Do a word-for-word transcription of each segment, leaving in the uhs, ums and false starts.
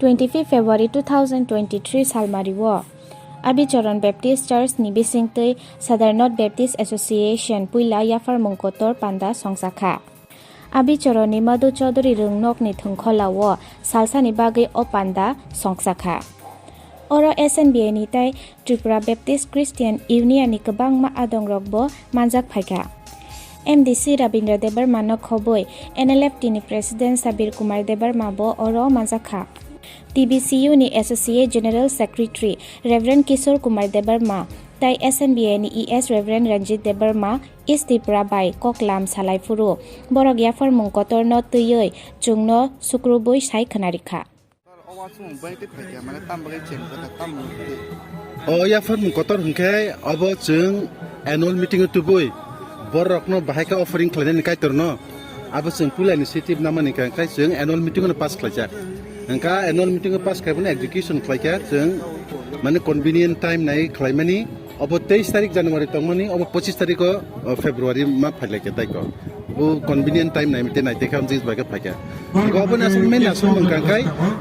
Twenty-fifth February two thousand twenty-three salmario Abichoron Baptist Church ni bisingtwi Sadar North Baptist Association puila yapharmung kotor panda songchakha. Abichoroni Madhu Chaudhary Rwngnokni thwngkholao salsani bagwi o panda songchakha. Oro S N B A ni tei Tripura Baptist Christian Union ni kwbangma adongrokbo manjak phaikha. M D C Rabindra Debbarma no khobwi N L F T ni President Sabir Kumar Debbarma bo oro manjakha. T B C U ni Associate General Secretary Reverend Kishore Kumar Debbarma tei S N B A ni E S Reverend Ranjit Debbarma East Tripura bai koklam salaiphuru borok yapharmung kotorno twiwi chwngno sukrubwi sai khwnarikha. O uansukmung bai tei phaikha, mane tam bagwi cheng kha, tam bagwi tei. O yapharmung kotor hwnkhe obo chwng annual meeting o tubui borokno bahai khe offering khlainani Kaitorno. Abo chwng puila initiative namani hwnkhe chwng annual meeting o pass khlaijak. Hwnkha annual meeting o pass khaibani execution khlaikha chwng, mane convenient time nai khlaimani. Obo teis tarik January tongmani, obo pochis tarikh o, o, February ma phailai khe taiko. Bo convenient time nai mite nai tekha, jis bai khe phaikha. Obo ni aswk main aswk wngkha khe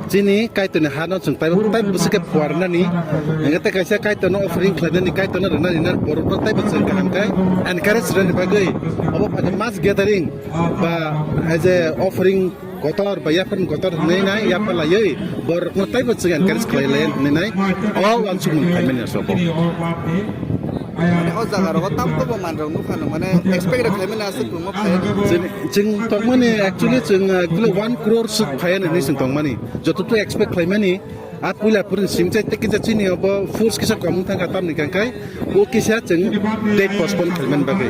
chini Kaitorni hano chwng taibo tai bwswk khe phuarnani. Hingkhe tei kaisa Kaitorno offering khlainani, Kaitorno rwnani, borokno taibo chwng kaham khe encourage rwni bagwi obo phaikha mass gathering ba as a offering kotor ba yapharmung kotor hwnwi nai, yapha laiwi borokno taibo chwng encourage khlai lai hwnwi nai, o uansukmung khlaimani aswk bo. Mane o jaga rogo tam tobo manrok nukha no, mane expect rok khlaimani aswk kwbangma phai. Chwng, chwng tongmani actually chwng, uh, actually one crore suk phai hwnwi chwng tongmani. Joto to expect khlaimani, a puila purin singchai tei kisa chini obo force kisa kom wngthangkha tamni kangkhai o kisa chwng date postpone khlaimani bagwi.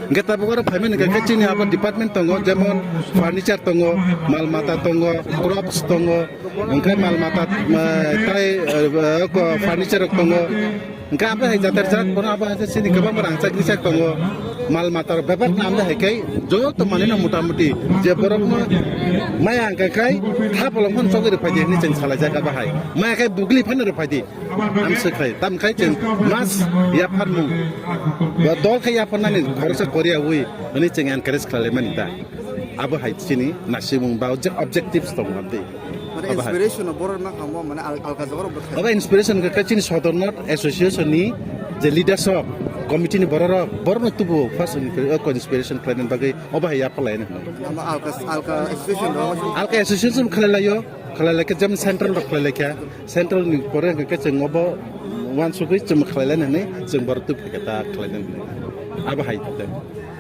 Hingkhe tabuk oro phaimani khe chini abo department tongo, jemon furniture tongo, mal mata tongo, crops tongo, hingkhe mal mata, eh, tai, eh, ko furniture rok tongo. Hingkhe abo hai jatar jat, bono abo hai chini kwbangma rangchak rijak tongo, mal mata rok bebak no abo hai khe joto manwi no mota moti je borok no maya hingkha khai tha bolong phano chogwi rwphai di hinwi chwng salaijak abo hai. Maya khai bugli phano rwphai di. Ang swkhlai, tamo khai chwng mas yapharmung, ba dol khai yapharnani khoroksa koriyawi hwnwi chwng encourage khlailaimani da. Abo hai chini nasimung ba obje-, objectives tongo amtwi. Mane abo hai. Inspiration no borok ma kamo, mane al-, alka jagoro bwkhai. Abo inspiration khe chini Sodor North Association ni je leaders rok, committee ni borok rok, borok no tubu first inspira-, o inspiration khlaina bagwi obo hai yapharlaina. Ama alka, alka association rok. Alka association khlailaio. Khlai lai khe jemon central rok khlai lai kha, central ni pore hwnkhe chwng obo uansugwi chwng khlai lai nani chwng borok twi phai khe ta khlai nani abo hai tong.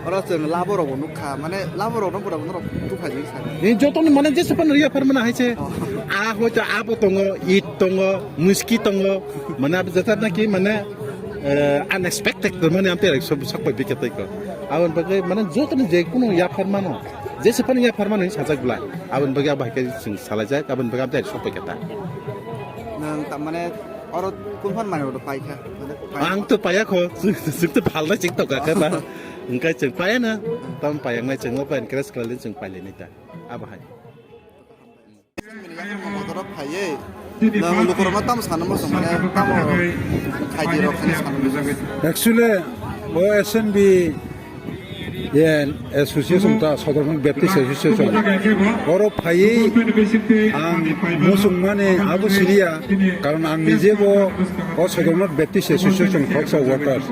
Oro chwng labo rok bo nuk kha, mane labo rok no borok norok tu phai jani sa. Ni joto ni mane jesa phano yapharmani hai se. Oh. A hoi to abo tongo, it tongo, muski tongo, mane abo jesa naki mane, eh, unexpected mane amte sok pai bikhe tei ko. Aboni bagwi mane joto ni je kunu yapharmano. Jesa phano yapharmani sajak bla. Aboni bagwi abo hai khe chwng salaijak, aboni bagwi amtwi sok pai kha ta. Nwng ta mane oro kunphan manwi rok pai kha? Mane pai. Ang to paya kho, chwng to phalnai chwng tongkha khe ba. Hwnkhe chwng paya na, tam payaknai chwng obo encourage khlailai chwng pailainai ta. Abo hai. Bini yakung motor rok phaiwi nwng lukurokno tamo sanwi muchung mane tamo khaidi rok hinwi sanwi muchung. Actually, o S N B N Association ta Sodormon Baptist Association. Oro phaiwi ang muchungmani abo siliya, karon ang nijebo o Sodormon Baptist Association khoroksa workers.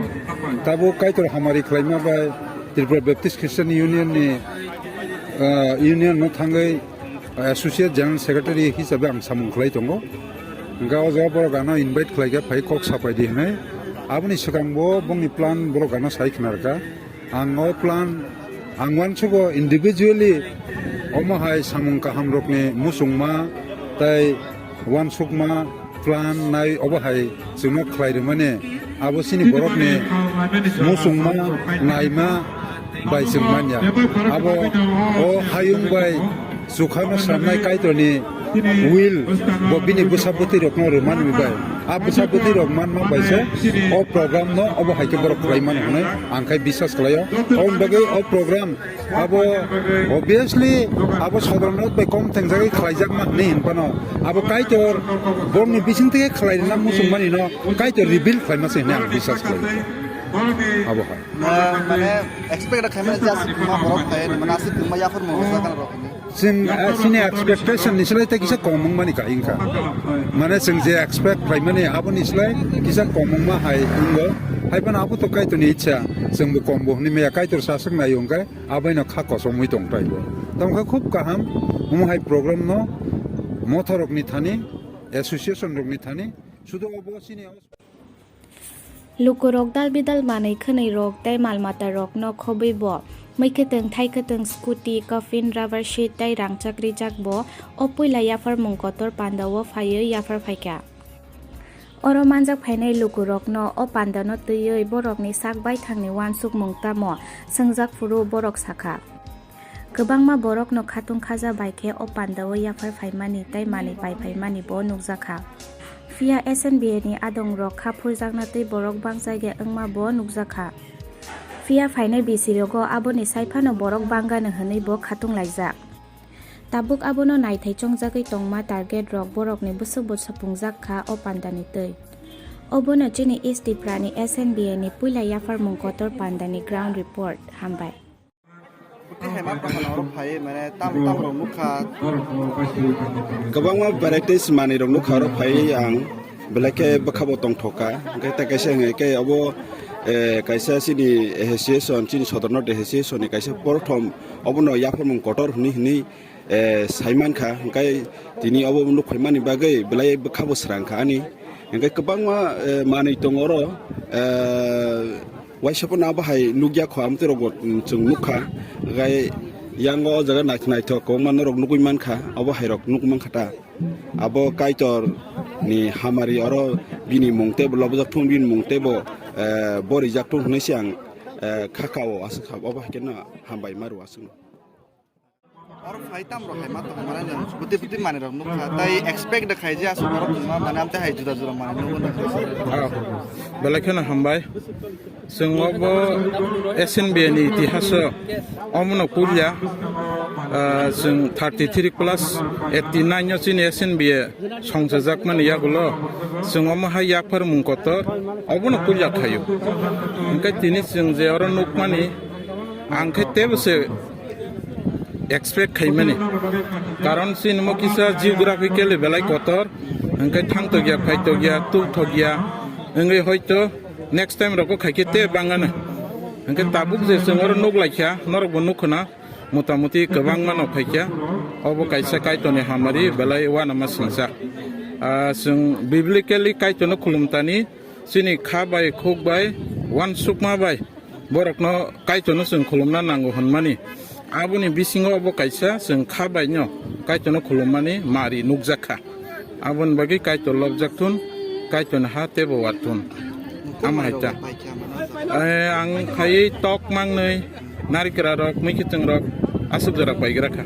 Tabuk Kaitor hamari khlaima bai Tripura Baptist Christian Union ni, ah, union no thangwi Associate General Secretary hisabe ang samung khlai tongo. Hwnkhe o jaga borok ano invite khlai kha, phai kok sapai di hinwi. Aboni swkang bo bongni plan borok ano sai khna rwkha. Ang o plan, ang uansugo individually omo hai samung kaham rokni muchungma tei uansukma plan nai obo hai chwngno khlai rwmani abo chini borokni muchungma naima bai chwng manya. Abo o hayung bai chukhano sramnai Kaitorni will bo bini bwsa bwtwi rokno rwmani bai a bwsa bwtwi rok manma bai se o program no obo hai khe borok khlai mano hwnwi ang khai biswas khlaio. Oboni bagwi o program Abo obviously abo Sodormon bai kom thengjagwi khlaijakma hinwi hinphano abo Kaitor borokni bising tei khlai rwna muchungmani no Kaitor reveal khlaima se hinwi ang biswas khlai. Abo hai. Na, mane expect da khaimani je aswk kwma borok phai, mane aswk kwma yapharmung rwjak gana rok hinwi. Chwng, ah, chini expectation ni slai tei kisa kom wngmani ka wngkha. Mane chwng je expect khlaimani aboni slai kisa kom wngma hai wngo. Hai phano abo to Kaitorni ichha, chwngbo kombo hwnwi maya Kaitor saswk nai wngkha, abaino kha kosomwi tongthai bo. Tongkha khub kaham, omo hai program no mothorokni thani, association rokni thani, sudu obo chini Lukurok dal bidal manwi khwnwi rok tei mal mata rok no khobwi bo mui kwtwng, thai kwtwng, scooty, coffin, rubber sheet tei rang chakri jak bo o puila yaphar mung kotor panda o phaiwi yaphar phaikha. Oro manjak phainai lukurok no o panda no twiwi borok ni sak baithang ni uansuk mung tamo swngjak phuru borok sakha. Kwbangma borokno khatung khaja bai khe o pandao yaphar phaimani tei manwi pai phaimani bo nukjakha. Phiya S N B A ni adongrok kha phurjakna tei borok bangchai de wngma bo nukjakha. Phiya phainai bisirogo aboni sai phano borok bangano hwnwi bo khatung laijak. Tabuk abono naithai chongjagwi tongma target rok borokni bwswk bo swpungjak kha o pandani twi. Obono chini East Tipra ni S N B A ni puila yapharmung kotor pandani ground report. Hambai. Tei hai ma bahan oro phai, mane tam, tam rok nukha. Kwbangma varieties manwi rok nukha oro phai ang, belai khe bwkha bo tongthok kha. Hwnkhe tei kaisa hwnkhe obo, eh, kaisa chini association, chini Sodor North association ni kaisa prothom obono yapharmung kotor hwnwi, hwnwi, eh, sai mankha. Hwnkhe tini obo nuk phaimani bagwi belai bwkha bo srang kha ani. Hwnkhe kwbangma, eh, manwi tongo oro, eh, Waisa pono abo hai nukya kho, amtwi rok bo, mm, chwng nukha. Gai yango o jaga naithok naithok kwbangma norok nugwi mankha, abo hai rok nugwi mankha ta. Abo Kaitor ni hamari oro bini mung teibo lobjak thung, bini mung teibo, eh, bo rijak thung hwnwi se ang, eh, kha kao aswk kha, obo hai kheno hambai ma rw aswkno. Oro phai tam rok hai ma tong mane nang buti buti mane rok nukha, tai expect da khai je aswk borok tongma mane amte hai juda juda mane nukgo nang. Ah, belai kheno hambai. Chwng obo S N B A ni itihas o omono puilya, ah, chwng thirty three plus eighty nine o chini S N B A songchajak mani yagulo chwng omo hai yapharmung kotor obono puilya khaio. Hwnkhe tini chwng je oro nukmani ang khe teibo se expect khaimani. Karon chini mo kisa geographically belai kotor, hwnkhe thangtokya, phaitokya, tuktokya, wngwi hoito next time rogo khaikhe tei bangano. Hwnkhe tabuk je chwng oro nuk laikha, norokbo nukkhwna, motamuti kwbangma no phaikha. Obo kaisa Kaitorni hamari belai uanama singsa. Ah, chwng biblically Kaitorno khulumtani, chini kha bai, khuk bai, uansukma bai, borokno Kaitorno chwng khulumna nango hwnmani. Aboni bisingo obo kaisa chwng kha baino Kaitorno khulummani mari nukjak kha. Aboni bagwi Kaitor lobjak thun, Kaitorni ha teibo war thun. Ama hai ta. Eh, ang phaiwi tok mangnwi, narikra rok, mui kiching rok, aswk jora paigra kha.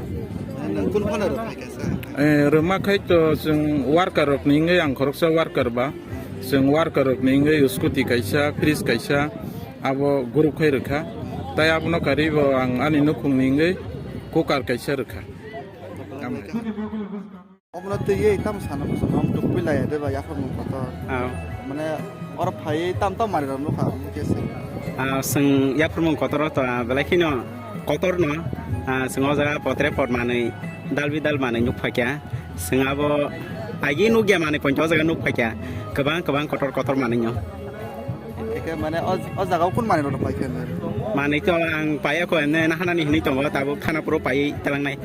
Nang kun phano rok phaikha sa? Eh, rwma khai to chwng worker rokni wngwi ang khoroksa worker ba. Chwng worker rokni wngwi scooty kaisa, fridge kaisa, abo group khai rwkha. Tai abono karwi bo ang ani nukhungni wngwi cooker kaisa rwkha. Omono twiwi tamo sana muchung ham tukpui laiya de ba yaphang mung kotor. Ah. Mane oro phaiwi tam tam manwi rok nukha, omo khe se. Ah, chwng yaphang mung kotor to, ah, belai kheno kotor no, ah, chwng o jaga potre pot manwi, dal bidal manwi nuk phaikha. Chwng abo agi nukya manwi poito o jaga nuk phaikha. Kwbang kwbang kotor kotor manwi no. Eke mane o, o jaga o kun manwi rok paikha nai? Manwi to ang paiya kho, emne nahanani hinwi tongo, tabuk thana puro paiwi talangnai.